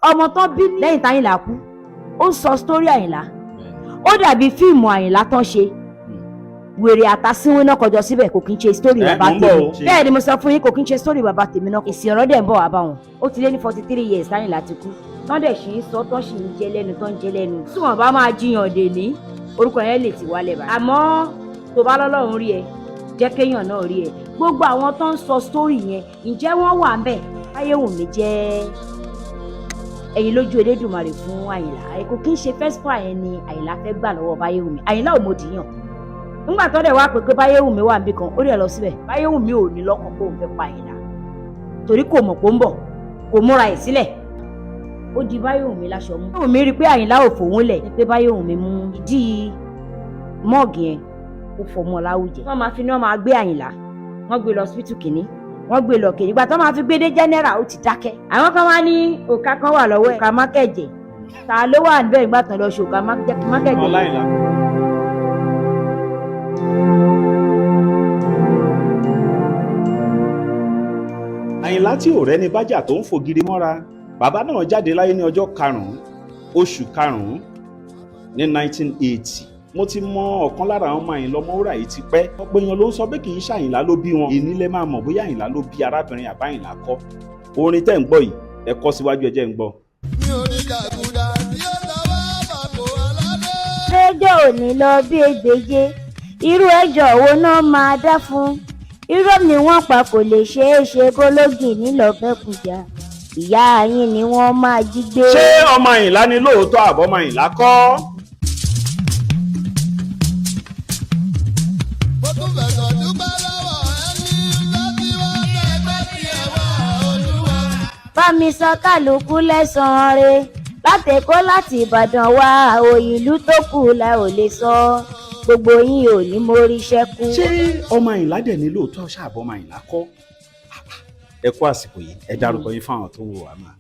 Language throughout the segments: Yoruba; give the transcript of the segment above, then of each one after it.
Ọmọ tán bí lẹ́yìn táyìnlá kú, ó ń sọ story Àyìnlá, ó dàbí fíìmù Àyìnlá tán ṣe. Wèrè àtàsínwé náà kọjọ síbẹ̀, kò kí n ṣe story bàbá Mò ń bọ̀ tèmi. O. Bẹ́ẹ̀ ni mo sọ fún yín, kò kí n ṣe story bàbá tèmi náà. Èsì ọ̀rọ̀ dẹ̀ ń bọ̀ wá bá wọn. Ó ti lé ní 43 years táyìnlá ti kú, tán dẹ̀ sì ń sọ, tán sì ń jẹ lẹ́nu, tán ń jẹ lẹ́nu. Tí wọ́n bá máa jiyàn dè ní orúkọ yẹn lè ti wálẹ̀ báyìí. Àmọ́ tó bá lọ́lọ́run rí ẹ, jẹ́ kéèyàn náà rí ẹ. Gbogbo àwọn tó ń sọ story yẹn, ǹjẹ́ wọ́n wà ń bẹ̀? Báyéwùmí jẹ́ ẹ̀yin lójú Elédùmarè fún Àyìnlá. Kò kí ń ṣe first part yẹn ni Àyìnlá fẹ́ gbà lọ́wọ́ Báyéwùmí. Àyìnlá ò mọ̀dìyàn nígbà tó dẹ̀ wá pé Báyéwùmí wà níbì kan, ó dẹ̀ lọ síbẹ̀. Báyéwùmí ò ní lọ́kàn pé òun fẹ́ pa Àyìnlá, torí kò mọ̀ pé ó ń bọ̀, kò múra ẹ̀ sílẹ̀. Ó di Báyéwùmí láṣọ mú. Báyéwùmí rí i pé Àyìnlá ò fòun lẹ̀, ni pé Báyéwùmí mú ìdí mọ́ọ̀gì yẹn, ó fọmọ láwùjẹ. Wọ́n máa fi ní wọ́n máa gbé Àyìnlá, wọ́n gbé lọ hospital kìíní, wọ́n gbé lọ kejì. Ìgbà tó máa fi gbé dé general, ó ti dákẹ́. Àwọn kan wá ní òkà kan wà lọ́wọ́ ẹ̀, òkà mákẹ́jẹ̀ ta ló wà níbẹ̀ nígbà tán lọ ṣe òkà mákẹ́jẹ̀. Ọláìlá. Àyìnlá tí ò rẹ́ni bájà tó ń fògiri mọ́ra, bàbá náà jáde láyé ní ọjọ́ karùn-ún oṣù karùn-ún ní 1980. Mo ti mọ ọ̀kan lára àwọn ọmọ Àyìnlá Ọmọwúrà yìí ti pẹ́. Ọ̀pọ̀ èèyàn ló ń sọ pé kì í ṣàyìnlá ló bí wọn. Ìní lẹ máa mọ̀ bóyá Àyìnlá ló bí arábìnrin àbáyìnlá kọ́. Orin tẹ́ ń gbọ́ yìí, ẹ kọ síwájú, ẹ jẹ́ ń gbọ́. Mi ò ní jàgùdà tí ó lọ́wọ́ bàbò aládé. Rédíò ò ní lọ bí egbèje, irú ẹjọ́ wo náà máa dá fún? Irọ́ ni wọ́n pa, kò lè ṣeé ṣe kó lógì nílọ́bẹ̀kújà, ìyá yín ni wọ́n máa jí gbé. Ṣé ọmọ Àyìnlá ni lóòótọ́ àbọ̀mọ Àyìnlá kọ́? Mo tún fẹ̀sọ̀ dúpẹ́ lọ́wọ́ ẹni láti wá tẹ́gbẹ́ tí ẹ wá olúwa. Bá mi sọ kálukú lẹ́sàn-án re látẹ̀kọ́ láti Ìbàdàn wá òyìnlú tó kù la ò lè sọ, gbogbo yín ò ní móríṣẹ́ kú. Ṣé ọmọ Àyìnlá dẹ̀ ni lóòótọ́ ṣàbọ̀mọ Àyìnlá kọ́? Ẹ kú àsìkò yìí, ẹ dárúkọ yín fáwọn tó ń wò wá máa.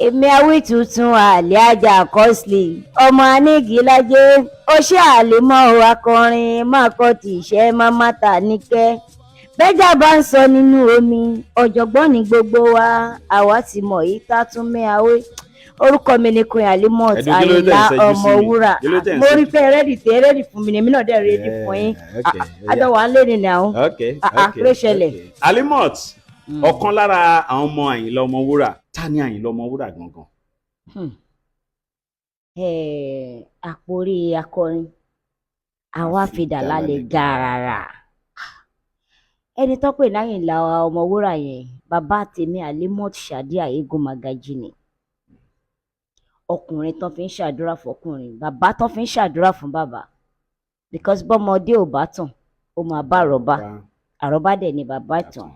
Èmi awí tuntun àlẹ́ ajá costly ọmọ anígílájẹ́ ó ṣe àlèmọ́ akọrin máa kọ́ tìṣẹ́ máma ta níkẹ́ bẹ́jà bá ń sọ nínú omi. Ọ̀jọ̀gbọ́n ní gbogbo wa, àwa ti mọ̀ yìí tá tún mẹ́ awé. Orúkọ mi ni Queen Alimot Ẹ̀dùn, kí ló dé Àyìnlá ń ṣẹ́jú sí mi? Ọmọwúrà. Kí ló dé ń Mo rí ṣẹ́jú? pé ready tẹ ready fún mi ni, èmi náà dẹ̀ ready fún yín. Àjọ wà ń lé ní nàá. Ah, kí ló ṣẹlẹ̀? Alimot, ọ̀kan lára àwọn ọmọ Àyìnlá Ọmọwúrà. Ta ni Àyìnlá Ọmọwúrà gangan? Àpòrí akọrin àwa fìdá lálẹ́ gàràrà, ẹni tó pè láyìnlá Ọmọwúrà yẹn, bàbá tèmi Alimot Sadiya Eégún Magaji ni. Ọkùnrin tán fi ń ṣàdúrà fọkùnrin, bàbá tán fi ń ṣàdúrà fún bàbá, because bọ́mọdé ò bá tàn, ó máa bá àrọ́bá. Àrọ́bá dẹ̀ ni bàbá ìtàn.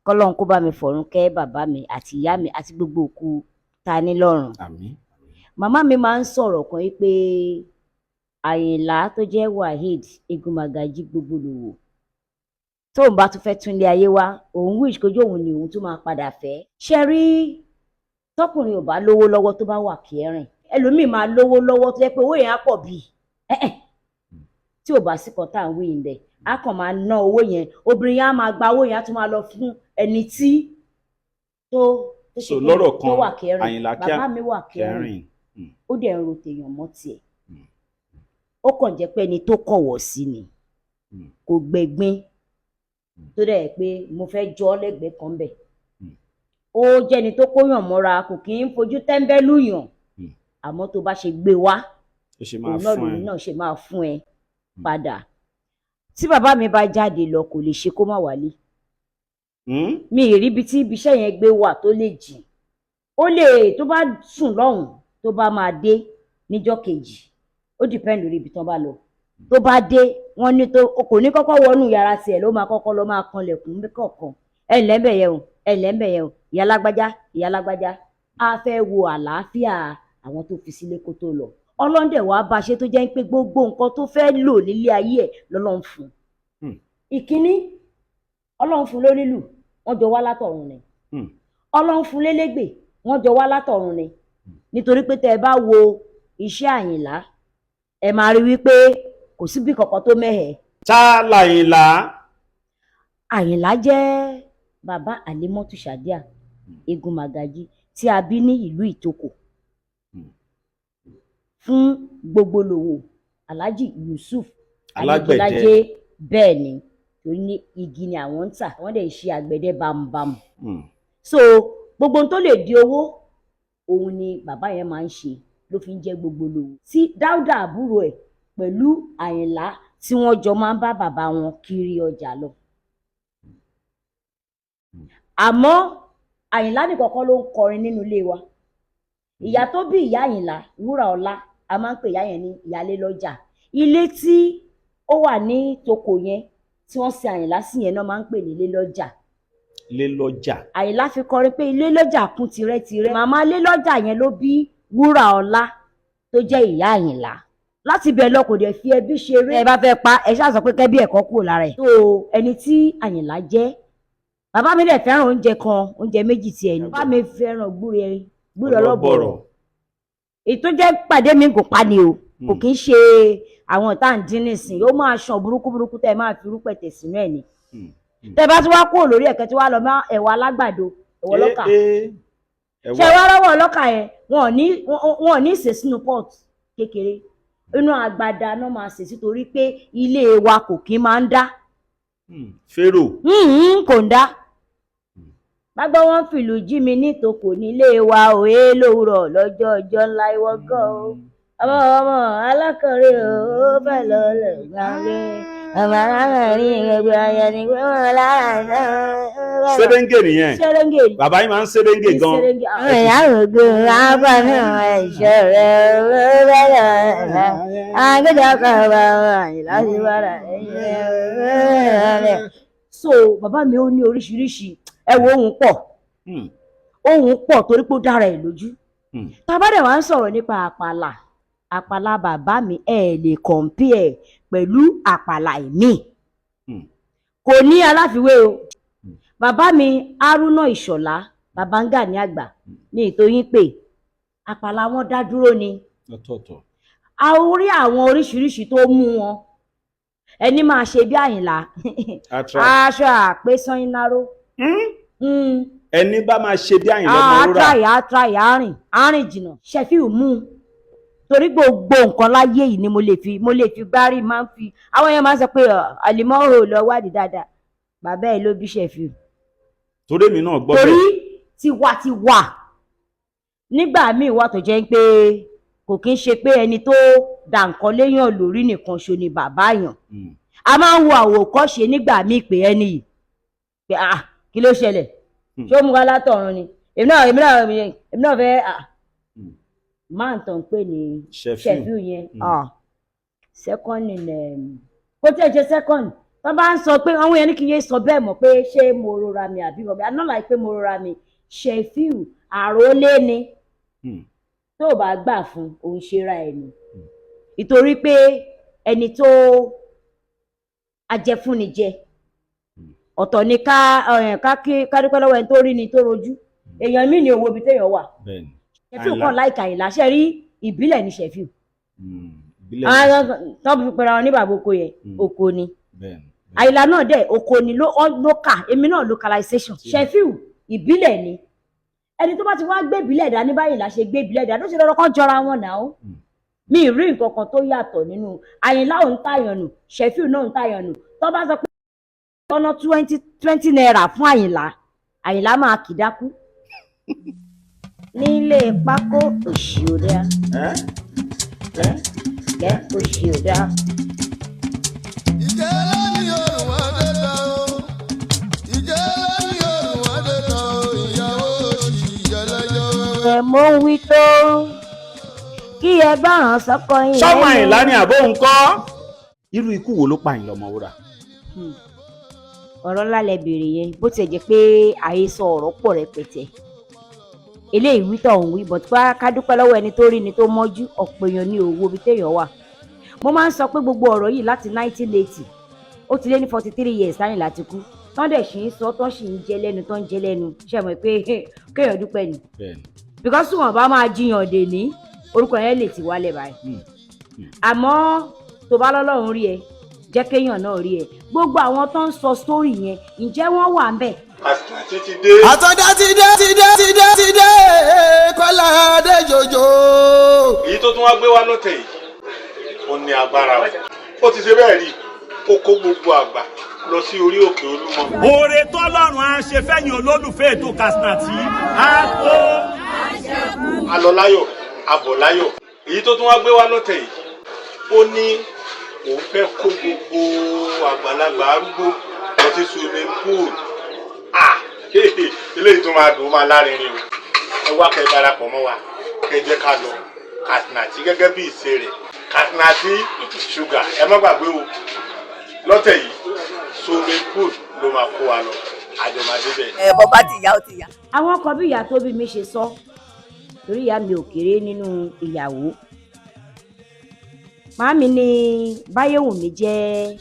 Kọ́lọ́run kó bá mi fọ̀run kẹ́ bàbá mi àti ìyá mi àti gbogbo òkú ta ní lọ́run. Àmín. Màmá mi máa ń sọ̀rọ̀ kan yìí pé Àyìnlá tó jẹ́ Waheed Eégún Magaji gbogbo lòwò, tóun bá tún fẹ́ túnlé ayé wá, òun wish kójú òun ni òun tún máa padà fẹ́. Ṣe rí, tọkùnrin ò bá lówó lọ́wọ́, tó bá wà kẹrin, ẹlòmíì máa lówó lọ́wọ́ tó jẹ́ pé owó yẹn á pọ̀ bíi ẹ̀ẹ́ tí ò bá sí kan tá à ń wí yìí bẹ́ẹ̀, á kàn máa ná owó yẹn. Obìnrin yẹn á máa gba owó yẹn, á tún máa lọ fún ẹni tí tó ṣe So kí ni, lọ́rọ̀ tó kan, wà kẹrin. Àyìnlá Bàbá mi wà kẹrin. Kẹrin. Ó dẹ̀ ń ro tèèyàn mọ́ tiẹ̀. Ó kàn jẹ́ pé ẹni tó kọ̀wọ̀ sí ni, kò gbẹ̀gbin, tó dẹ̀ pé mo fẹ́ jọ ọ́ lẹ́gbẹ̀ẹ́ kan bẹ̀. Ó jẹ́ni tó kóyàn mọ́ra, kò kì í fojú tẹ́ńbẹ́lú yàn. Àmọ́ tó bá ṣe gbé wá, Ó ṣe máa òun náà fún lòun ẹ. náà ṣe máa fún ẹ padà. Tí bàbá mi bá jáde lọ, kò lè ṣe kó má wálé. Mi ì rí ibi tí ibiṣẹ́ yẹn gbé wà tó lè jìn. Ó lè tó bá sùn lọ́hùn, tó bá máa dé níjọ́ kejì, ó depend lórí ibi tán bá lọ. Tó bá dé, wọ́n ní tó kò ní kọ́kọ́ wọnú yàrá tiẹ̀, ló máa kọ́kọ́ lọ máa kanlẹ̀kùn kọ̀ọ̀kan: "Ẹ ǹlẹ́ ń bẹ̀ yẹn o, ẹ ǹlẹ́ ń bẹ̀ yẹn o, ìyá lágbájá, ìyá lágbájá." Á fẹ́ wo àlàáfíà àwọn tó fi sílé kó tó lọ. Ọlọ́ndẹ̀ wàá bá ṣe tó jẹ́ pé gbogbo nǹkan tó fẹ́ lò nílé ayé ẹ̀ lọ́lọ́run fún un. Ìkíní, Ọlọ́run fún lónílù, wọ́n jọ wá látọ̀run ni. Ọlọ́run fún lélégbè, wọ́n jọ wá látọ̀run ni, nítorí pé tẹ́ ẹ bá wo iṣẹ́ Àyìnlá, ẹ máa rí wípé kò síbi kankan tó mẹ́hẹ̀ẹ́. Ta làyìnlá? Àyìnlá jẹ́ bàbá Àlímọ́tù Ṣàdíà Eégún Magaji. tí a bí ní ìlú Ìtòkò fún Gbogbolowo Alhaji Yusuf Alágbẹ̀dẹ. Aníkúlájé. Bẹ́ẹ̀ ni, torí ní igi ni àwọn ń tà, wọ́n dẹ̀ ń ṣe àgbẹ̀dẹ bámúbámú. So gbogbo ohun tó lè di owó, òun ni bàbá yẹn máa ń ṣe, ló fi ń jẹ́ Gbogbolowo. Tí Dáúdà àbúrò ẹ̀ pẹ̀lú Àyìnlá tí wọ́n jọ máa ń bá bàbá wọn kiri ọjà lọ, àmọ́ Àyìnlá nìkan kọ́ ló ń kọrin nínú ilé wa. Ìyá tó bí ìyá Àyìnlá, Wúrà Ọlá, a máa ń pè ìyá yẹn ní ìyálé lọ́jà. Ilé tí ó wà ní Toko yẹn tí wọ́n sin Àyìnlá sí yẹn náà máa ń pè ní ilé lọ́jà. Ilé lọ́jà. Àyìnlá fi kọrin pé ilé lọ́jà kún tirẹ́tirẹ́. Màmá ilé lọ́jà yẹn ló bí Wúrà Ọlá tó jẹ́ ìyá Àyìnlá. Láti bẹ̀ lọ, kò dẹ̀ fi ẹbí ṣeré. Ẹ bá fẹ́ pa ẹ ṣáà sọ pé kẹ́bí ẹ̀kọ́ kúrò lára ẹ̀. Tó ẹni tí Àyìnlá jẹ́, bàbá mi dẹ̀ fẹ́ràn oúnjẹ kan, oúnjẹ méjì tiẹ̀ ni. Bàbá mi fẹ́ràn gbúre, gbúre ọlọ́bọ̀rọ̀. Èyí tó jẹ́ pàdé mi kò pa ni o, kò kí ń ṣe àwọn tá à ń dín nísìn, ó máa ṣàn burúkú burúkú tẹ́ ẹ máa fi rúpẹ̀tẹ̀ sínú ẹ̀ ni. Tẹ́ bá tún wá kúrò lórí ẹ̀kẹ́ tí wàá lọ mọ́ ẹ̀wà alágbàdo, ẹ̀wà ọlọ́kà. Ṣe wá rọ́wọ́ ọlọ́kà yẹn, wọn ò ní sè sínú pot kékeré, inú agbada náà máa sè sí, torí pé ilé wa kò kí máa ń dá. Fèrò. Kò ń dá gbàgbọ́. Wọn fìlù jí mi nítòkò nílé wa òye lówùrọ̀ lọ́jọ́ ọjọ́ ńlá. Ìwọ gan o, ọmọ ọmọ alákọ̀ọ́rẹ́ o, ó fẹ́ lọ lẹ̀ gbàgbé ọmọ alákọ̀ọ́rẹ́ gbogbo ayọ̀ ni wọ́n lára náà. Sẹ́rẹ́ǹgè nìyẹn. Sẹ́rẹ́ǹgè. Bàbá yín máa ń sẹ́rẹ́ǹgè gan. Ìyá ògo lápá náà ẹ̀ṣọ́ rẹ̀ ó fẹ́ lọ àgbẹ̀dẹ ọkọ̀ ọba Àyìnlá ti wà rà. So bàbá mi, ó ní oríṣiríṣi. Ẹ wo, ohun pọ̀, ohun pọ̀, torí pé ó dára ẹ̀ lójú. Tá a bá dẹ̀ wá ń sọ̀rọ̀ nípa àpàlà, àpàlà bàbá mi, ẹ lè compare pẹ̀lú àpàlà ìmíì. Kò ní aláfiwé o. Bàbá mi Haruna Ìṣọ̀lá Babangani àgbà ní ìtòyín pé àpàlà wọn dá dúró ni. Ọ̀tọ̀ọ̀tọ̀. A orí àwọn oríṣiríṣi tó mú wọn, ẹni máa ṣe bí Àyìnlá, aṣọ àpésán ìnáró. Ẹni bá máa ṣe bí Àyìnlá Ọmọwúrà. Àtúráyà àtúráyà, àrìn àrìn jìnnà. Ṣẹfíù mú un, torí gbogbo nǹkan láyé yìí ni mo lè fi gbárí máa ń fi. Àwọn èèyàn máa ń sọ pé àlìmọ́rò lọ wádìí dáadáa, bàbá ẹ̀ ló bí Ṣẹfíù. Torí èmi náà gbọ́ Torí bẹ́ẹ̀. tiwantiwa nígbà míì wà tó jẹ́ pé kò kí ń ṣe pé ẹni tó dà nǹkan léèyàn lórí nìkan ṣo ni bàbá yàn. A máa ń wo àwòkọ́ṣe nígbà míì pé ẹni yìí pé, ah, kí ló ṣẹlẹ̀? Ṣé ó mú wa látọ̀run ni? Èmi náà fẹ́, ah, máa ń tàn pé ní Ṣẹfíù. Ṣẹfíù yẹn, ah, second in kó tí ẹ ṣe second tó bá ń sọ pé àwọn yẹn ní kí n yé sọ bẹ́ẹ̀ mọ̀ pé ṣé mo rora mi àbí mo not like pé mo rora mi. Ṣẹfíù àrólé ni. Tó o bá gbà fún òun, ṣera ẹ̀ ni, ìtorí pé ẹni tó ajẹfúnni jẹ ọ̀tọ̀ ni. Ká ká kí ká dúpẹ́ lọ́wọ́ ẹni tó rí ni tó rojú èèyàn mí ní owó ibi téèyàn wà. Bẹ́ẹ̀ni. Ṣẹfíù Àyìnlá. kàn láìka Àyìnlá ṣe rí, ìbílẹ̀ ní Ṣẹfíù. Ìbílẹ̀. Àwọn tó fi pera wọn ní bàbá oko yẹn, oko ni. Àyìnlá náà dẹ̀ oko ni ló kà, èmi náà localization. Ṣẹfíù ìbílẹ̀ ni. Ẹni tó bá ti wá gbé ìbílẹ̀ dání báyìí là ṣe gbé ìbílẹ̀ dání, ó ṣe lọ́dọ̀ kan jọra wọn náà ó. Mi ì rí nǹkan kan tó yàtọ̀ nínú Àyìnlá. Òun tàyàn nù, Ṣẹfíù náà ń tàyàn nù. Tó bá sọ pé ọ̀nà 20 20 naira fún Àyìnlá, Àyìnlá máa kì dákú nílé pákó. Òṣì ò dáa. Ẹ́ ẹ́. Kẹ́ òṣì ò dáa. Ìjẹ́ lẹ́ni òrùn wọn dé tán o. Ìjẹ́ lẹ́ni òrùn wọn dé tán o. Ìyàwó òṣì ìjọlọ́jọ́ wẹ́wẹ́. Ẹ mò ń wí tó kí ẹ gbọ́ràn sọ́kọ yín Sọ́mọ lẹ́nu. Àyìnlá ni àbó ń kọ́. Irú ikú wo ló pa Àyìnlá Ọmọwúrà? Ọ̀rọ̀ ńlá lẹ bèrè yẹn. Bó tiẹ̀ jẹ́ pé àhesọ ọ̀rọ̀ pọ̀ rẹpẹtẹ, eléyìí wí tọ̀hún wí, but ká dúpẹ́ lọ́wọ́ ẹni tó rí ni tó mọ́jú. Ọ̀pọ̀ èèyàn ní òwò ibi téèyàn wà. Mo máa ń sọ pé gbogbo ọ̀rọ̀ yìí láti 1980, ó ti lé ní 43 years táyìn láti kú, tán dẹ̀ sì ń sọ, tán sì ń jẹ lẹ́nu, tán ń jẹ lẹ́nu. Ṣe mọ̀ pé kéèyàn dúpẹ́ ni? Bẹ́ẹ̀ni. Because tí wọn bá máa jiyàn dè ní, orúkọ yẹn lè ti wálẹ̀ báyìí. Àmọ́ tó bá lọ́lọ́run rí ẹ, jẹ́ kéèyàn náà rí ẹ. Gbogbo àwọn tó ń sọ story yẹn, ǹjẹ́ wọ́n wà ń bẹ̀? Àsìkò ti dé. Àtọ́dá ti dé ti dé ti dé ti dé Kọ́lá Adéjòjò. Èyí tó tún wá gbé wá lọ́tẹ̀ yìí, ó ní agbára o. Ó ti ṣe bẹ́ẹ̀ rí, ó kó gbogbo àgbà lọ sí orí òkè Olúmọ. Oore tọ́lọ́run á ṣe fẹ́yìn olólùfẹ́ ètò Katsina á tó. A lọ láyọ̀, a bọ̀ láyọ̀. Èyí tó tún wá gbé wá lọ́tẹ̀ yìí, ó ní òun fẹ́ kó gbogbo àgbàlagbà arúgbó lọ sí swimming pool. Ah, eléyìí tó máa dùn ó, máa lárinrin o. Ẹ wá kẹ́ darapọ̀ mọ́ wa, kẹ́ jẹ́ ká lọ Katsina gẹ́gẹ́ bí ìṣe rẹ̀, Katsina Sugar. Ẹ má gbàgbé o, lọ́tẹ̀ yìí, swimming pool ló máa kó wa lọ, àjọmọdé bẹ́ẹ̀. Ẹ bọ́ bá ti yá, ó ti yá. Àwọn kan bí ìyá tó bí mi ṣe sọ, torí ìyá mi ò kéré nínú ìyàwó. Màámi ní Báyẹ̀wùmí jẹ́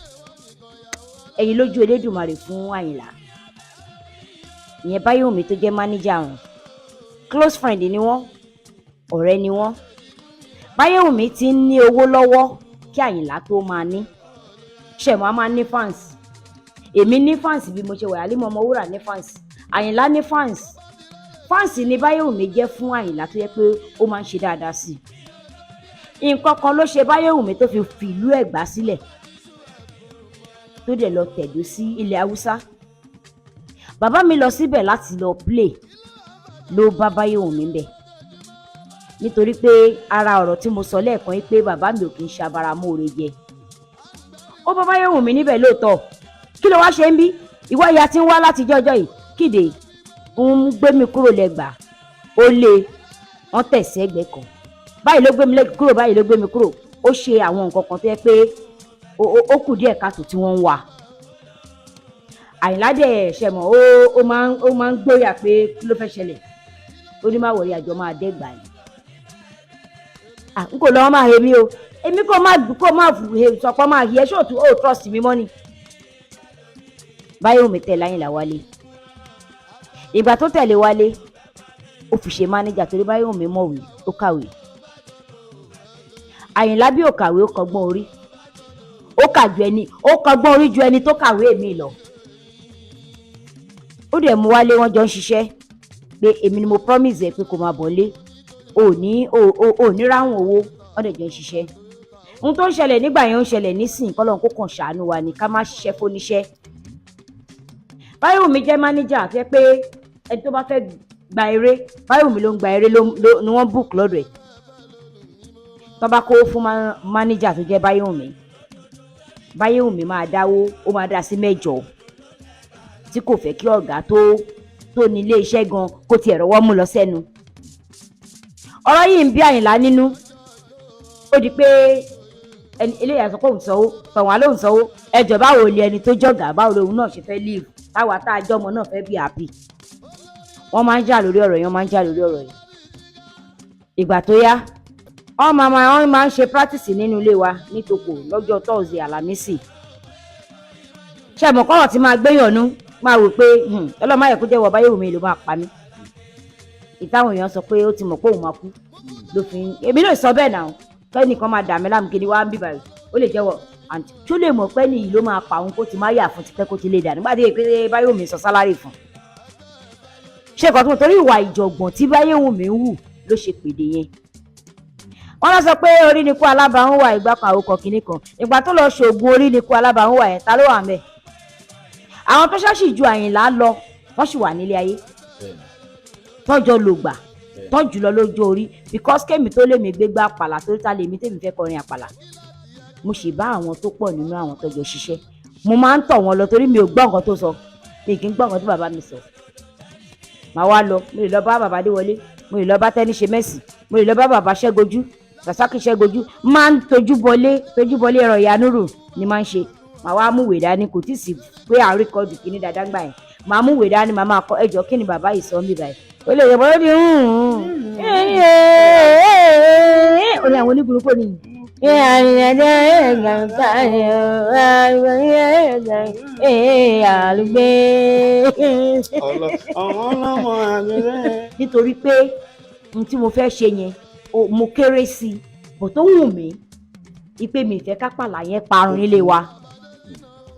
ẹyin lójú Elédùmarè fún Àyìnlá. Ìyẹn Báyẹ̀wùmí tó jẹ́ mánéjà wọn, close friend ni wọ́n, ọ̀rẹ́ ni wọ́n. Báyẹ̀wùmí ti ń ní owó lọ́wọ́ kí Àyìnlá tó máa ní ṣẹ̀mọ́. A máa ní fans, èmi ní fans bí mo ṣe wà, Àlímọ̀ Ọmọwúrà ní fans, Àyìnlá ní fans. Fans ni Báyẹ̀wùmí jẹ́ fún Àyìnlá, tó yẹ pé ó máa ń ṣe dáadáa sí i. Nǹkan kan ló ṣe Báyẹ̀wùmí tó fi fìlú Ẹ̀gbá sílẹ̀, tó dẹ̀ lọ tẹ̀dó sí ilẹ̀ Haúsá. Bàbá mi lọ síbẹ̀ láti lọ play, ló bá Báyẹ̀wùmí bẹ̀, nítorí pé ara ọ̀rọ̀ tí mo sọ lẹ́ẹ̀kan yìí pé bàbá mi ò kì í ṣabaramóore jẹ. Ó bá Báyẹ̀wùmí níbẹ̀ lóòótọ́. "Kí ló wá ṣe ń bí, ìwọ ìyá tí ń wá láti jọjọ́ yìí?" Kéde ń gbé mi kúrò lẹ́gbàá, ó lé wọ́n tẹ̀ sí ẹgbẹ́ kan báyìí, ló gbé mi kúrò báyìí, ló gbé mi kúrò. Ó ṣe àwọn nǹkan kan tó yẹ pé ó kù díẹ̀ káàtó tí wọ́n ń wà. Àyìnlá dẹ̀ ṣẹ̀mọ̀, ó máa ń gbóyà pé kí ló fẹ́ ṣẹlẹ̀. Ó ní má wọrí, àjọ máa dẹ́gbà ni. N kò lọ́wọ́ máa he mi o, èmi kò má kò má sọ pé máa he ẹ ṣóòtú ó trust mi mọ́ ni. Báyọ̀ mi tẹ̀lé Àyìnlá wálé. Ìgbà tó tẹ̀lé wálé, ó fi ṣe mánéjà, torí Báyọ̀ mi mọ̀wé, ó kàwé. Àyìnlá bí ò kàwé, ó kọgbọ́n orí, ó kà ju ẹni ó kọgbọ́n orí ju ẹni tó kàwé mi lọ. Ó dẹ̀ mú wálé, wọ́n jọ ń ṣiṣẹ́, pé èmi ni mo promise ẹ pé kó máa bọ̀ lé, ò ní ò ní ráhùn owó. Wọ́n dẹ̀ jọ ń ṣiṣẹ́. Ohun tó ń ṣẹlẹ̀ nígbà yẹn ń ṣẹlẹ̀ nísìnyí, kọ́lọ́n kó kàn ṣàánú wa ni, ká má ṣiṣẹ́ fóníṣẹ́. Báyọ̀mí jẹ́ mánéjà tó yẹ pé ẹni tó bá fẹ́ gba eré, Báyọ̀mí ló ń gba eré ni wọ́n book lọ́dọ̀ ẹ̀. Tó bá kó fún mánéjà tó jẹ́ Báyọ̀mí, Báyọ̀mí máa dáwó, ó máa dá sí 8, tí kò fẹ́ kí ọ̀gá tó ní ilé iṣẹ́ gan kó tiẹ̀ rọwọ́ mú lọ sẹ́nu. Ọ̀rọ̀ yìí ń bí Àyìnlá nínú. Ó di pé ẹni eléyà sọ pé òun sanwó, tọ̀wọ́n lóun sanwó. Ẹjọ́, báwo ni ẹni tó jọ̀gá, báwo lòun náà ṣe fẹ́ leave, táwa tá a jọmọ náà fẹ́ bí happy? Wọ́n máa ń jà lórí ọ̀rọ̀ yẹn, wọ́n máa ń jà lórí ọ̀rọ̀ yẹn. Ìgbà tó yá, wọ́n máa ń ṣe practice nínú ilé wa nítòkò lọ́jọ́ Thursday, Àlàmísì. Ṣe mọ̀ kọ́rọ̀ tí máa gbéyàn nú, máa wò pé ọlọ́mọ ayẹ̀kú jẹ́wọ́ Báyọ̀mí ló máa pa mí. Ìtàwọn èèyàn sọ pé ó ti mọ̀ pé òun máa kú ló fi ń. Èmi náà sọ bẹ́ẹ̀ náà, kẹ́nìkan máa dà mí láàmú kí ni wàá ń bíbà yìí, ó lè jẹ́wọ́ àǹtí tó lè mọ̀ pé nìyí ló máa pa òun, kó ti máa yà fún tipẹ́, kó ti lè dà nígbà tí èpè Báyọ̀mí sọ salary fún. Ṣé nǹkan tó mọ̀, torí ìwà ìjọ̀gbọ̀n tí Báyọ̀mí ń wù ló ṣe pèdè yẹn. Wọ́n lọ sọ pé orí ni kú alábàáhùn wà, ìgbà kan àwòkọ kìíní kan. Ìgbà tó lọ ṣoògùn orí ni kú alábàáhùn wà yẹn, ta ló wà ń bẹ̀? Àwọn tó ṣáṣì ju Àyìnlá lọ, wọ́n sì wà nílé ayé, tọ́jọ́ lògbà tọ́jú lọ lójú orí, because kémi tó lèmi gbégbá àpàlà, torí ta lèmi tèmi fẹ́ kọrin àpàlà, mo sì bá àwọn tó pọ̀ nínú àwọn tọ́jọ́ ṣiṣẹ́. Mo máa ń tọ̀ wọ́n lọ, torí mi ò gbọ́ nǹkan tó sọ, mi kì í gbọ́ nǹkan tí bàbá mi sọ. Màá wá lọ, mo lè lọ bá bàbá Adéwọlé, mo lè lọ bá Tẹ́ni ṣe mẹ́sì, mo lè lọ bá bàbá Ṣẹ́gojú, Rasaki Ṣẹ́gojú. Máa ń tojú bọlé, tojú bọlé ẹ̀rọ ìyanúrù ni máa ń ṣe. Màá wá mú ìwé dání, kò tí ì sí pé à ń record kíní dáadáa gbà yẹn. Màá mú ìwé dání, màá máa kọ, "Ẹjọ́, kí ni bàbá yìí sọ ń bì báyìí?" Ó lè yẹ bọ́ lórí ó ní àwọn oníburúkú ni. Àlùgbé. Ọlọ́mọ àgbẹ̀rẹ̀. Nítorí pé n tí mo fẹ́ ṣe yẹn, mo kéré sí i bò, tó wù mí ipe mi ìfẹ́ kápálà yẹn parun nílé wa.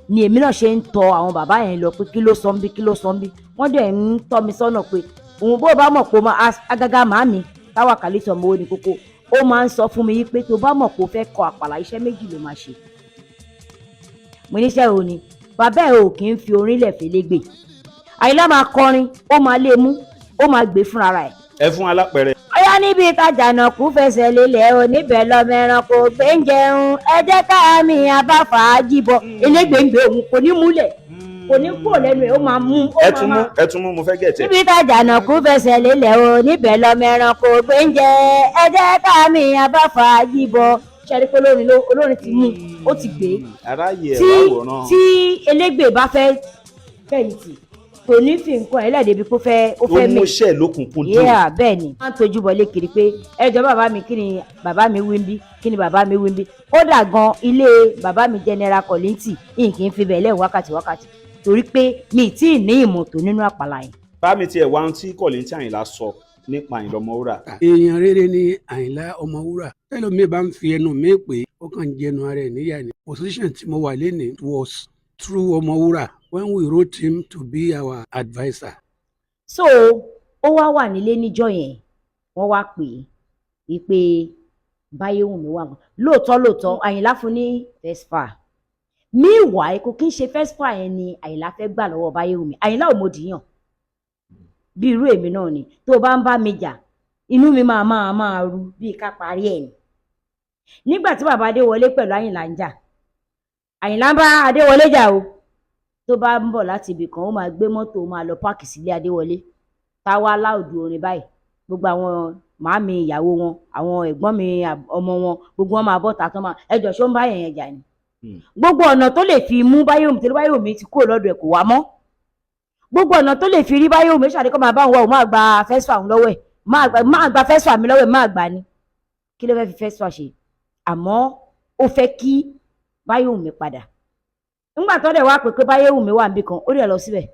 Ni èmi náà ṣe ń tọ àwọn bàbá yẹn lọ pé kí ló sọ ń bí, kí ló sọ ń bí. Wọ́n dẹ̀ ń tọ́ mi sọ́nà pé òun bó bá mọ̀ pé ó máa agaga màámi táwa kàlí sọmọ owó ní kókó, ó máa ń sọ fún mi yí pé tó bá mọ̀ pé ó fẹ́ kọ àpàlà, iṣẹ́ méjì ló máa ṣe. Mo níṣẹ́ ò ní bàbá ẹ̀ ò kì í fi orin lẹ̀ fẹ́lẹ́gbè. Àyìnlá máa kọrin, ó máa lé mú, ó máa gbé fúnra ẹ̀. Ẹ fún alápẹ̀rẹ̀. Ọyá, níbi ìtajà náà kú fẹsẹ̀ lélẹ̀ o, níbẹ̀ lọ́mọ ẹranko gbé ń jẹun, ẹ jẹ́ ká mi abáfàájì bọ̀. Elégbèǹgbè òun kò ní múlẹ̀, kò ní kúrò lẹ́nu ẹ̀, ó máa mú ó Ẹ máa tún mú. máa. Ẹ tún mú, mo fẹ́ gẹ̀tẹ̀. Níbi ìtajà náà kú fẹsẹ̀ lélẹ̀ o, níbẹ̀ lọ́mọ ẹranko gbé ń jẹ, ẹ jẹ́ ká mi abáfàájì bọ̀. Ṣẹ́ni pé olórin ló olórin ti mú, ó ti gbé. Aráyè ẹ̀ Tí wá wòran. Tí elégbè bá fẹ́ fẹ̀yìntì, kò ní fi nǹkan ẹ̀ lẹ́ẹ̀dẹ́bi kó fẹ́ ó Ó fẹ́ mí. múṣẹ́ lókùnkúndùn. Yeah, bẹ́ẹ̀ ni. Wọ́n á tojú bọlé kiri pé ẹjọ́ bàbá mi, kí ni bàbá mi wí ń bí, kí ni bàbá mi wí ń bí. Kódà gan, ilé bàbá mi General Kollington yìí, kì í fi bẹ̀ lẹ́hìn wákàtí wákàtí torí pé mi tí ì ní ìmọ̀ tó nínú àpàlà yẹn. Bá mi tiẹ̀ wá ohun tí Kollington Àyìnlá sọ nípa Àyìnlá Ọmọwúrà. Èèyàn rere ni Àyìnlá Ọmọwúrà. Tẹlómi bá ń fi ẹnu mi pé ó kàn ń jẹnu ara ẹ̀ níyà ni. Position tí mo wà lénìí was through Ọmọwúrà when we wrote him to be our adviser. So ó wá wà nílé níjọ́ yẹn, wọ́n wá pè é wípé Báyéwùmí wà wọn. Lóòótọ́ lóòótọ́, Àyìnlá fún ní Vespa. Meanwhile, kò kí ń ṣe Vespa yẹn ni Àyìnlá fẹ́ gbà lọ́wọ́ Báyéwùmí. Àyìnlá ò mọ̀dìyàn bí irú èmi náà ni. Tó o bá ń bá mi jà, inú mi máa ru bíi ká parí ẹ̀ ni. Nígbà tí bàbá Adéwọlé pẹ̀lú Àyìnlá ń jà, Àyìnlá ń bá Adéwọlé jà o. Tó bá ń bọ̀ láti ibì kan, ó máa gbé mọ́tò, ó máa lọ park sílé Adéwọlé, táwa láòdù orin báyìí. Gbogbo àwọn màámi, ìyàwó wọn, àwọn ẹ̀gbọ́n mi, ọmọ wọn, gbogbo wọn máa bọ́ ta tán, máa ẹjọ́ ṣó ń bá yẹn jà ni. Gbogbo ọ̀nà tó lè fi mú Báyọ̀mí, torí Báyọ̀mí ti kúrò lọ́dọ̀ ẹ̀, kò wá mọ́, gbogbo ọ̀nà tó lè fi rí Báyọ̀mí ṣàdé kó máa bá òun wá, òun máa gba Vespa òun lọ́wọ́ ẹ̀, máa gba Vespa mi lọ́wọ́ ẹ̀, máa gbà ni. Kí ló fẹ́ fi Vespa ṣe? Àmọ́ ó fẹ́ kí Báyọ̀mí padà. Nígbà tó dẹ̀ wá pé Báyọ̀mí wà níbì kan, ó dẹ̀ lọ síbẹ̀.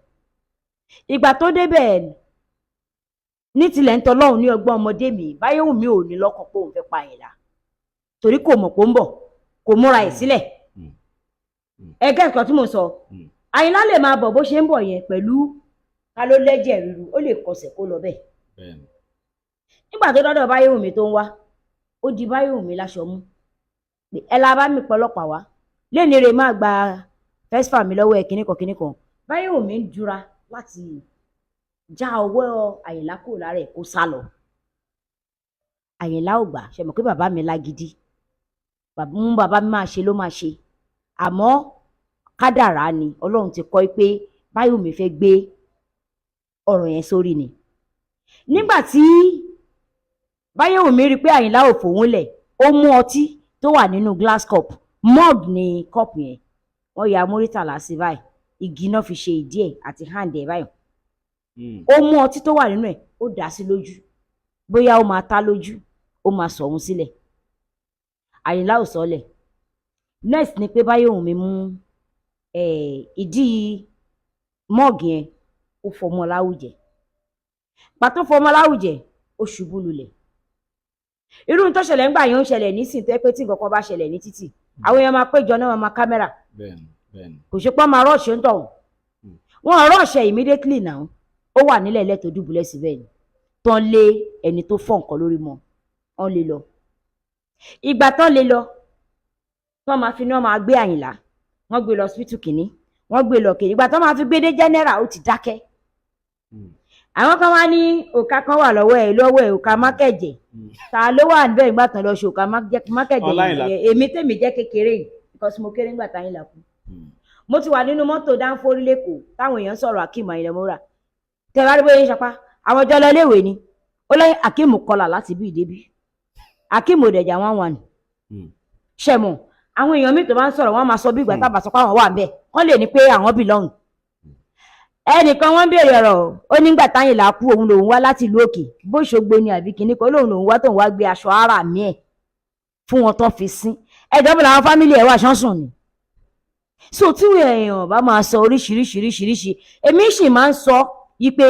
Ìgbà tó débẹ̀, ní tilẹ̀ ń tọ́lọ́hún ní ọgbọ́n ọmọdé mi, Báyọ̀mí ò ní lọ́kàn pé òun fẹ́ pa Àyìnlá, torí kò mọ̀ pé ó ń bọ̀, kò múra ẹ̀ sílẹ̀. Ẹgẹ́ ìkan tí mo sọ, Àyìnlá lè máa bọ̀ bó ṣe ń bọ̀ yẹn pẹ̀lú ká ló lẹ́jẹ̀ ríru, ó lè kọsẹ̀ kó lọ bẹ́ẹ̀. Nígbà tó dọ́dọ̀ Báyọ̀mí tó ń wá, ó di Báyọ̀mí láṣọ mú pé ẹ la bá mi pọlọ́pàá wá lẹ́ni rẹ̀, máa gba Vespa mi lọ́wọ́ ẹ̀, kíníkan kíníkan. Báyọ̀mí ń dúra láti já ọwọ́ Àyìnlá kúrò lára ẹ̀ kó sá lọ. Àyìnlá ò gbà. Ṣe mọ̀ pé bàbá mi lágídí, mú bàbá mi máa ṣe ló máa ṣe. Àmọ́ kádàrá ni, Ọlọ́run ti kọ́ pé Báyọ̀mí fẹ́ gbé ọ̀rọ̀ yẹn sórí ni. Nígbà tí Báyọ̀mí rí i pé Àyìnlá ò fòun lẹ̀, ó mú ọtí tó wà nínú glass cup, mug ní cup yẹn, wọ́n ya Múrítàlá sí báyìí, igi náà fi ṣe ìdí ẹ̀ àti hand ẹ̀ báyìí. Ó mú ọtí tó wà nínú ẹ̀, ó dà á sí lójú, bóyá ó máa ta lójú, ó máa sọ òun sílẹ̀. Àyìnlá ò sọlẹ̀. Next ni pé Báyọ̀mí mú ìdí mug yẹn, ó fọmọ láwùjẹ. Pàtó fọmọ láwùjẹ, ó ṣubú lulẹ̀. Irú tó ṣẹlẹ̀ ńgbà yẹn ń ṣẹlẹ̀ nísìnyí, tó yẹ pé tí nǹkan kan bá ṣẹlẹ̀ ní títì, àwọn èèyàn máa péjọ náà, máa kámẹ́rà. bẹ́ẹ̀ni bẹ́ẹ̀ni. Kò ṣe pọ́n máa rush ń tọ̀hún, wọ́n rush ẹ̀ immediately now. Ó wà nílẹ̀ lẹ́tọ̀ dùbúlẹ̀ síbẹ̀ ni tán lé ẹni tó fọ́ nǹkan lórí mọ́, wọ́n lé lọ. Ìgbà tán lé lọ, tán máa fi ní wọ́n máa gbé Àyìnlá, wọ́n gbé lọ hospital kìíní, wọ́n gbé lọ kejì. Ìgbà tán máa fi gbé dé general, ó ti dákẹ́. Àwọn kan wá ní òkà kan wà lọ́wọ́ ẹ̀, lọ́wọ́ ẹ̀, òkà mákẹ́jẹ̀. Ta ló wà níbẹ̀ nígbà tán lọ ṣe òkà mákẹ́jẹ̀ yẹn? Èmi tèmi jẹ́ kékeré yìí, because mo kéré nígbà táyìnlá kú. Mo ti wà nínú mọ́tò dáńfórí lẹ́kọ̀ọ́ táwọn èèyàn sọ̀rọ̀ Akeem Àyìnlá Ọmọwúrà. Tẹ̀wá rí bóyá ń sapá àwọn ọjọ́ lọ léèwé ni ó lẹ́yìn Akeem kọlà láti bí ìdébí Akeem òdẹ̀jà wọn wà ní ṣẹ̀mọ̀. Àwọn èèyàn míì tó bá ń sọ̀rọ̀, wọ́n máa sọ bí ìgbà tábà sọ pé àwọn wà ń bẹ̀, wọ́n lè ní pé àwọn belong. Ẹnìkan wọ́n béèrè ọ̀rọ̀, ó nígbà táyìnlá kú, òun lòun wá láti ìlú òkè, bóṣogbo ni àbí kinní kan, lòun lòun wá tóun wá gbé aṣọ ara mi ẹ̀ fún wọn tán fi sín. Ẹjọ́ bí làwọn family ẹ̀ wà ṣánṣùn ni. So tí èèyàn bá máa sọ oríṣiríṣiríṣiríṣi, èmi sì máa ń sọ yí pé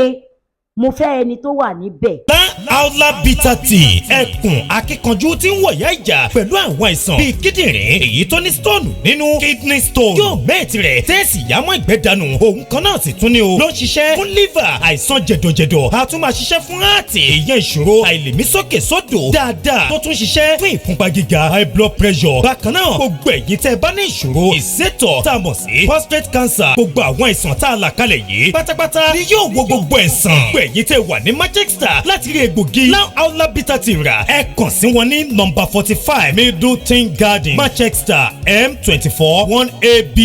mo fẹ́ ẹni tó wà níbẹ̀. Aula Bitter Tea, ẹkùn akíkanjú tí ń wọ̀yá ìjà pẹ̀lú àwọn àìsàn bíi kíndìnrín, èyí tó ní stone nínú, kidney stone, yóò mẹ́ẹ̀tì rẹ̀ tẹ́ẹ̀sì yámọ́ ìgbẹ́ dànù. Òun kan náà sì tún ní o ló ń ṣiṣẹ́ fún liver, àìsàn jẹ̀dọ̀jẹ̀dọ̀. A tún máa ṣiṣẹ́ fún heart, ìyẹn ìṣòro àìlèmísókè sódò dáadáa, tó tún ṣiṣẹ́ fún ìfúnpá gíga, high blood pressure. Bákan náà, gbogbo ẹ̀yin tẹ́ ẹ bá ní ìṣòro ìsétọ̀ tá a mọ̀ sí prostate cancer, gbogbo àwọn àìsàn tá a là kalẹ̀ yìí pátápátá ni yóò wo gbogbo ẹ̀sán. Gbogbo ẹ̀yin tẹ́ wà ní Manchester láti rí egbògi Now Aula Bitter Tea rà, ẹ kàn sí wọn ní nọ́mbà 45 Middleton Garden, Manchester, M24 1AB,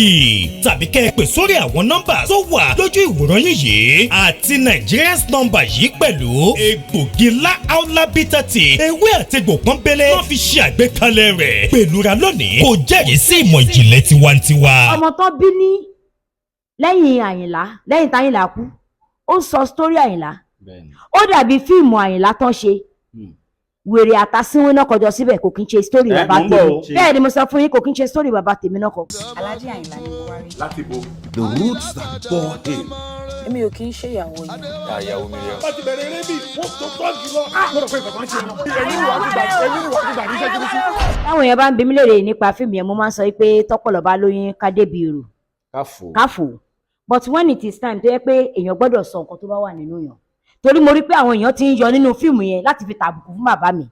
tàbí kẹ́ ẹ pè sórí àwọn nọ́mbà tó wà lójú ìwòran yín yìí àti Nigerians nọ́mbà yìí pẹ̀lú. Egbògi La Aula Bitter Tea, ewé àtegbò pọ́nbélé wọ́n fi ṣe àgbékalẹ̀ rẹ̀ pẹ̀lú ra lónìí, kò jẹ́rìí sí ìmọ̀ ìjìnlẹ̀ tiwantiwa. Ọmọ tó bí ní lẹ́yìn Àyìnlá, lẹ́yìn táyìnlá kú, ó sọ story Àyìnlá. Ó dàbí fíìmù Àyìnlá tán ṣe, wèrè àtàsínwé náà kọjọ síbẹ̀. Kò kí n ṣe story Ẹ, bàbá mò ń bọ̀ tèmi. O. Bẹ́ẹ̀ ni mo sọ fún yín, kò kí n ṣe story bàbá tèmi náà kọ. Alhaji Àyìnlá ni mo wá rí. Láti bo? The roots that bore him. Èmi ò kí ń ṣe ìyàwó yìí. Àyàwó mi rẹ. Bá ti bẹ̀rẹ̀ eré bí wọ́n tó tọ́jú lọ. Mo rò pé bàbá ń ṣe wọn. Ẹ̀yin wà á ti gbà, ẹ̀yin wà á ti gbà ní iṣẹ́ kiri sí. Táwọn èèyàn bá ń bi mí léèrè nípa fíìmù yẹn, mo máa ń sọ pé tọpọlọ bá lóyún ká débi èrò Káfò. káfò. But when it is time tó yẹ pé èèyàn gbọ́dọ̀ sọ nǹkan tó bá wà nínú yàn, torí mo rí pé àwọn èèyàn ti ń yọ nínú fíìmù yẹn láti fi tàbùkù fún bàbá mi,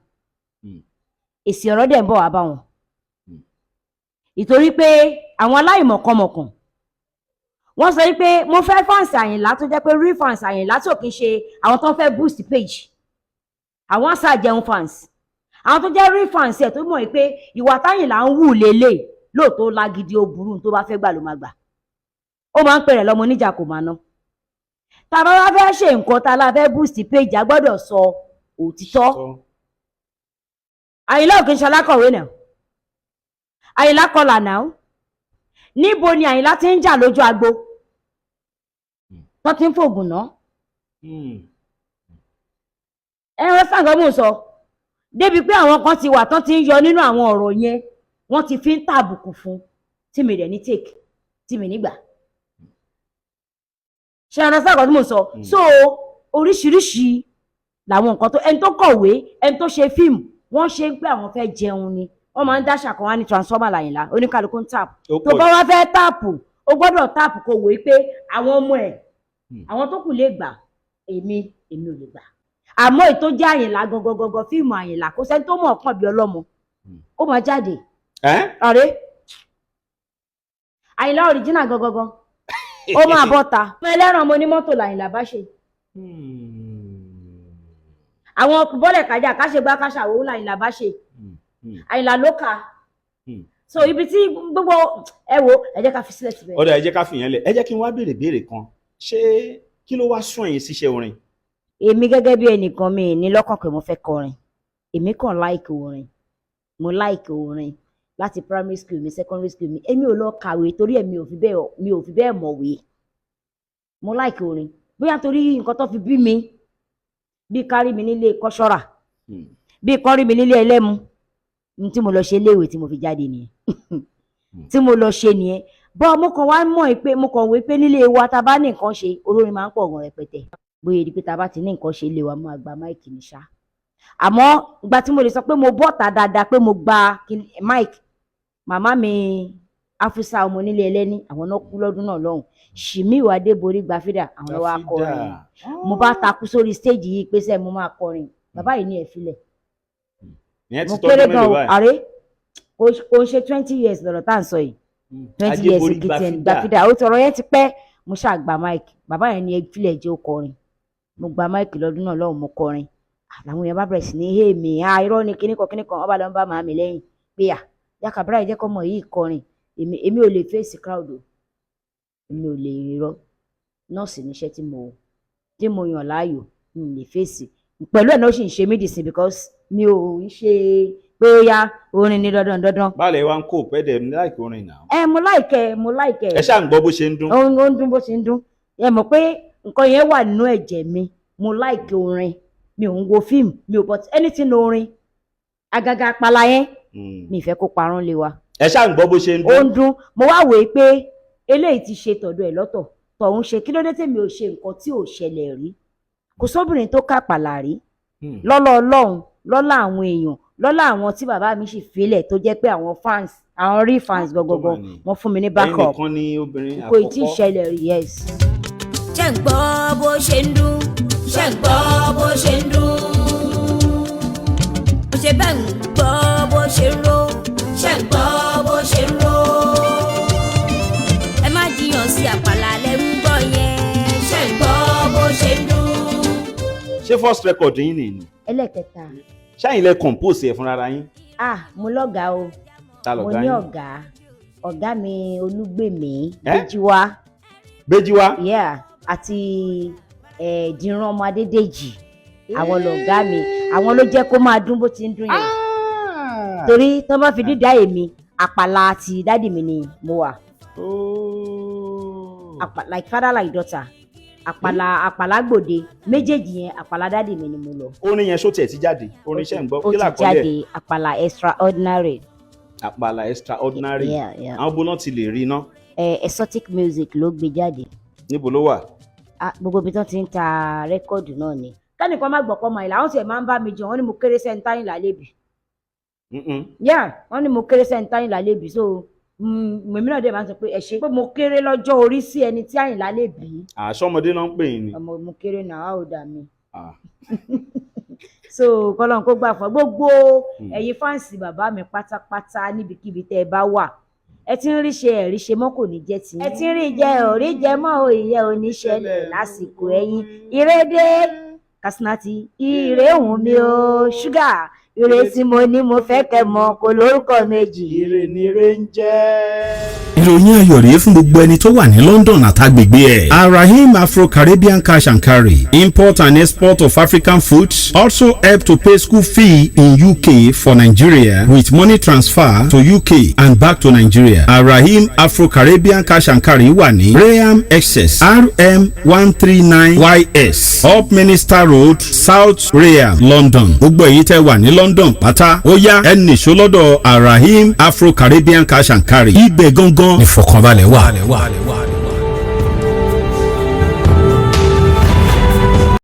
èsì ọ̀rọ̀ dẹ̀ ń bọ̀ wá bá wọn, ìtorí pé àwọn aláìmọ̀kànmọ̀kàn wọ́n sọ pé mo fẹ́ fans Àyìnlá tó jẹ́ pé real fans Àyìnlá, tí ò kí ń ṣe àwọn tó ń fẹ́ boost page, àwọn àṣà jẹun fans, àwọn tó jẹ́ real fans ẹ̀ tó mọ̀ pé ìwà táyìnlá ń wù lélẹ̀ lóòótọ́ lágídí, ó burú, tó bá fẹ́ gbà ló máa gbà, ó máa ń pèrè lọ́mọ oníjà, kò máa ná. Tá a bá wá fẹ́ ṣe nǹkan tá a la fẹ́ boost page, a gbọ́dọ̀ sọ òtítọ́. Àyìnlá ò kí ń ṣe alákọ̀wé náà. Àyìnlá kọlà náà. Níbo ni Àyìnlá ti ń jà lójú agbo tó ti ń fògùn ná? Ẹ wọ́n sàǹgọ́ mò ń sọ débi pé àwọn kan ti wà tán ti ń yọ nínú àwọn ọ̀rọ̀ yẹn, wọ́n ti fi ń tàbùkù fún tí mi rẹ̀ ní take tí mi nígbà ṣe ọ̀rọ̀ sàǹgọ́ tí mò ń sọ. So oríṣiríṣi làwọn nǹkan tó ẹni tó kọ̀wé, ẹni tó ṣe fíìmù, wọ́n ṣe ń pé àwọn fẹ́ jẹun ni. Wọ́n máa ń dáṣà kan wá ní transformer làyìnlá, oníkálukú ń tap. Ó tó pọ̀ bá jù. wá fẹ́ tap, ó gbọ́dọ̀ tap kó wòó pé àwọn ọmọ ẹ̀, àwọn tó kù lè gbà, èmi ò lè gbà. Àmọ́ èyí tó jẹ́ Àyìnlá gangan gangan, fíìmù Àyìnlá, kò sẹ́ni tó mọ̀ ọ̀kan bí ọlọ́mọ, ó máa jáde. Ẹ́ Ọ̀rẹ́ Àyìnlá original gangan gan, ó máa bọ́ ta. Ọmọ ẹlẹ́ran, ọmọ onímọ́tò làyìnlá bá ṣe. Àwọn bọ́lẹ̀ kájà káṣegbá káṣàwó làyìnlá bá ṣe. Àyìnlá ló kà á. So ibi tí gbogbo ẹ wo, ẹ jẹ́ ká fi sílẹ̀ síbẹ̀. Ọ̀dà, ẹ jẹ́ ká fìyẹn lẹ̀. Ẹ jẹ́ kí n wá béèrè béèrè kan. Ṣé kí ló wá sún ẹ̀yin síṣẹ́ orin? Èmi gẹ́gẹ́ bí ẹnìkan, mi ní lọ́kàn pé mo fẹ́ kọrin. Èmi kàn like orin. Mo like orin láti primary school mi, secondary school mi. Èmi ò lọ kàwé torí ẹ̀, mi ò fi bẹ́ẹ̀ mọ̀wé. Mo like orin bóyá torí nǹkan tó fi bí mi, bí kárí mi nílé kọ́ṣọ́rà, bí kọ́rí mi nílé ẹlẹ́mu ní tí mo lọ ṣe léèwé, tí mo fi jáde nìyẹn, tí mo lọ ṣe nìyẹn. Bọ́ mo kàn wá mọ̀ pé mo kàn wé pé nílé wa, tá a bá ní nǹkan ṣe, olórin máa ń pọ̀ gan rẹpẹtẹ. Bóyá di pé tá a bá ti ní nǹkan ṣe lé wa, máa gba mic ní ṣá. Àmọ́ ìgbà tí mo lè sọ pé mo bọ́ta dáadáa, pé mo gba mic, màmá mi Afusa, ọmọ onílé ẹlẹ́ni, àwọn náà kú lọ́dún náà lọ́hùn. Ṣìmíù Adébórí Gbafídà, àwọn ló wá kọrin. Mo bá takú sórí stage yìí pé sẹ́ mo máa kọrin, bàbá yìí ní ẹ̀ filẹ̀. Ìyẹn ti Mo tọ́jú kéré mélòó gan o báyìí? Àrẹ kò ń ṣe 20 years lọ́rọ̀ tá à ń sọ yìí, 20 years. Adébórí Kìtìyẹn Gbafídà. Gbafídà, ó tọrọ yẹn ti pẹ́. Mo ṣáà gba mic, bàbá yẹn ní ẹ filẹ̀ jẹ́ ó kọrin. Mo gba mic lọ́dún náà lọ́hùn, mo kọrin. Làwọn èèyàn bá bẹ̀rẹ̀ sí ní hé mi, ah, irọ́ ni, kíníkan kíníkan. Ọba ló ń bá màmí lẹ́yìn pé à yakabra yìí jẹ́ kọ́mọ yìí kọrin. Èmi ò lè face crowd o, èmi ò lè rírọ́. Nọ́ọ̀sì níṣẹ́ tí mo yàn láàyò, mi ò lè face pẹ̀lú ẹ̀ náà. Ó sì ń ṣe mí dìsín because mi ò ń ṣe pé ó yá orin ní dandan dandan. Báàlẹ̀ wa ń kó pẹ́ẹ́dẹ̀ like orin náà. Ẹ mo like ẹ, mo like ẹ. Ẹ ṣáà ń gbọ́ bó ṣe ń dún. Ó ń dún bó ṣe ń dún. Ẹ mọ̀ pé nǹkan yẹn wà nínú ẹ̀jẹ̀ mi. Mo like orin. Mi ò ń wo fíìmù mi ò, but anything orin, àgàgà àpàlà yẹn, mi ì fẹ́ kó parun lé wa. Ẹ ṣáà ń gbọ́ bó ṣe ń Ó dún. ń dún. Mo wá wòó pé eléyìí ti ṣe tọ̀dọ̀ ẹ̀ lọ́tọ̀, tọ̀hún ṣe. Kí ló dé tèmi ò ṣe nǹkan tí ò ṣẹlẹ̀ rí? Kò sóbìnrin tó kàpàlà rí. Lọ́lá Ọlọ́run, lọ́lá àwọn èèyàn, lọ́lá àwọn tí bàbá mi sì filẹ̀, tó jẹ́ pé àwọn fans, àwọn real fans gọgọgọ, Tó mà ní. wọ́n fún mi ní Ẹ̀yin backup. nìkan ni obìnrin Kò tí ì àkọ́kọ́. ṣẹlẹ̀ rí, yes. Ṣé ń gbọ́ bó ṣe ń dún? Ṣé ń gbọ́ bó ṣe ń dún? Bó ṣe bẹ́ẹ̀ ń gbọ́ bó ṣe ń ró? Ṣé ń gbọ́ bó ṣe ń ró? Ẹ má jiyàn sí, àpàlà lẹ́ ń gbọ́ yẹn. Ṣé ń gbọ́ bó ṣe ń dún? Ṣé first record yín nìyí? Ẹlẹ́kẹta. Ṣáà lẹ compose ẹ̀ fúnra yín? Ah, mo lọ́gàá o. Ta Mo lọ̀gá ní yín? ọ̀gá, ọ̀gá mi Olúgbèmí. Eh? Béjíwá. Béjíwá. Yeah, àti Dìran ọmọ Adédèjì, àwọn lọ̀gá mi. Àwọn ló jẹ́ kó máa dún bó ti ń dún yẹn, torí tọ́ bá fi dídá èmi, àpàlà àti daddy mi ni mo wà. Like father like daughter, àpàlà, àpàlà gbòde méjèèjì yẹn, àpàlà daddy mi ni mo lọ. Orin yẹn, ṣó tiẹ̀ ti jáde? Orin iṣẹ́ ń gbọ́. Ó Kí ti làkọlé ẹ̀? jáde, Àpàlà Extraordinary. Àpàlà Extraordinary. Yeah. Àwọn bó náà ti lè rí iná? Exotic Music ló gbé jáde. Níbo ló wà? Ah, gbogbo ibi tó ti ń ta record náà ni. Kẹ́nìkan má gbọ̀pọ̀ mọ́ ìlà, àwọn tiẹ̀ máa ń bá mi jẹun, wọ́n ní mo kéré sẹ́ni táyìnlá lébi. Yeah, wọ́n ní mo kéré sẹ́ni táyìnlá lébi. So mèmí náà dẹ̀ máa ń sọ pé ẹ ṣe pé mo kéré lọ́jọ́ orí sí ẹni tí Àyìnlá lè bí. Àṣọmọdé náà ń pè yín ni? Ọmọ mo kéré náà, á ò dà mí. Ah. So kọ́lọ́n kó gbà fún gbogbo ẹ̀yin fans bàbá mi pátápátá níbikíbi tẹ́ ẹ bá wà. Ẹ ti ń rí ṣe, ẹ̀rí ṣe mọ́, kò ní jẹ́ tiyín. Ẹ ti ń rí jẹ, òrí jẹ mọ́ o, ìyẹn ò ní ṣẹlẹ̀ lásìkò ẹ̀yìn. Ìrédé Kasinati, ire òun mi o, ṣúgà ire tí mo ní mo fẹ́ kẹ́ mọ̀, kò lórúkọ méjì. Ire ni ire ń jẹ́. Ìròyìn ayọ̀ rèé fún gbogbo ẹni tó wà ní London àtàgbègbè ẹ̀. Arahim Afro-Caribbean Cash and Carry, import and export of African foods, also help to pay school fee in UK for Nigeria with money transfer to UK and back to Nigeria. Arahim Afro-Caribbean Cash and Carry wà ní Rainham, Essex, RM 139 YS, Upminster Road, South Rainham, London. Gbogbo èyí tẹ́ wà ní London pátá, ó yá, ẹ nìṣó lọ́dọ̀ Arahim Afro-Caribbean Cash and Carry. Ibẹ̀ gangan ìfọ̀kànbalẹ̀ wà.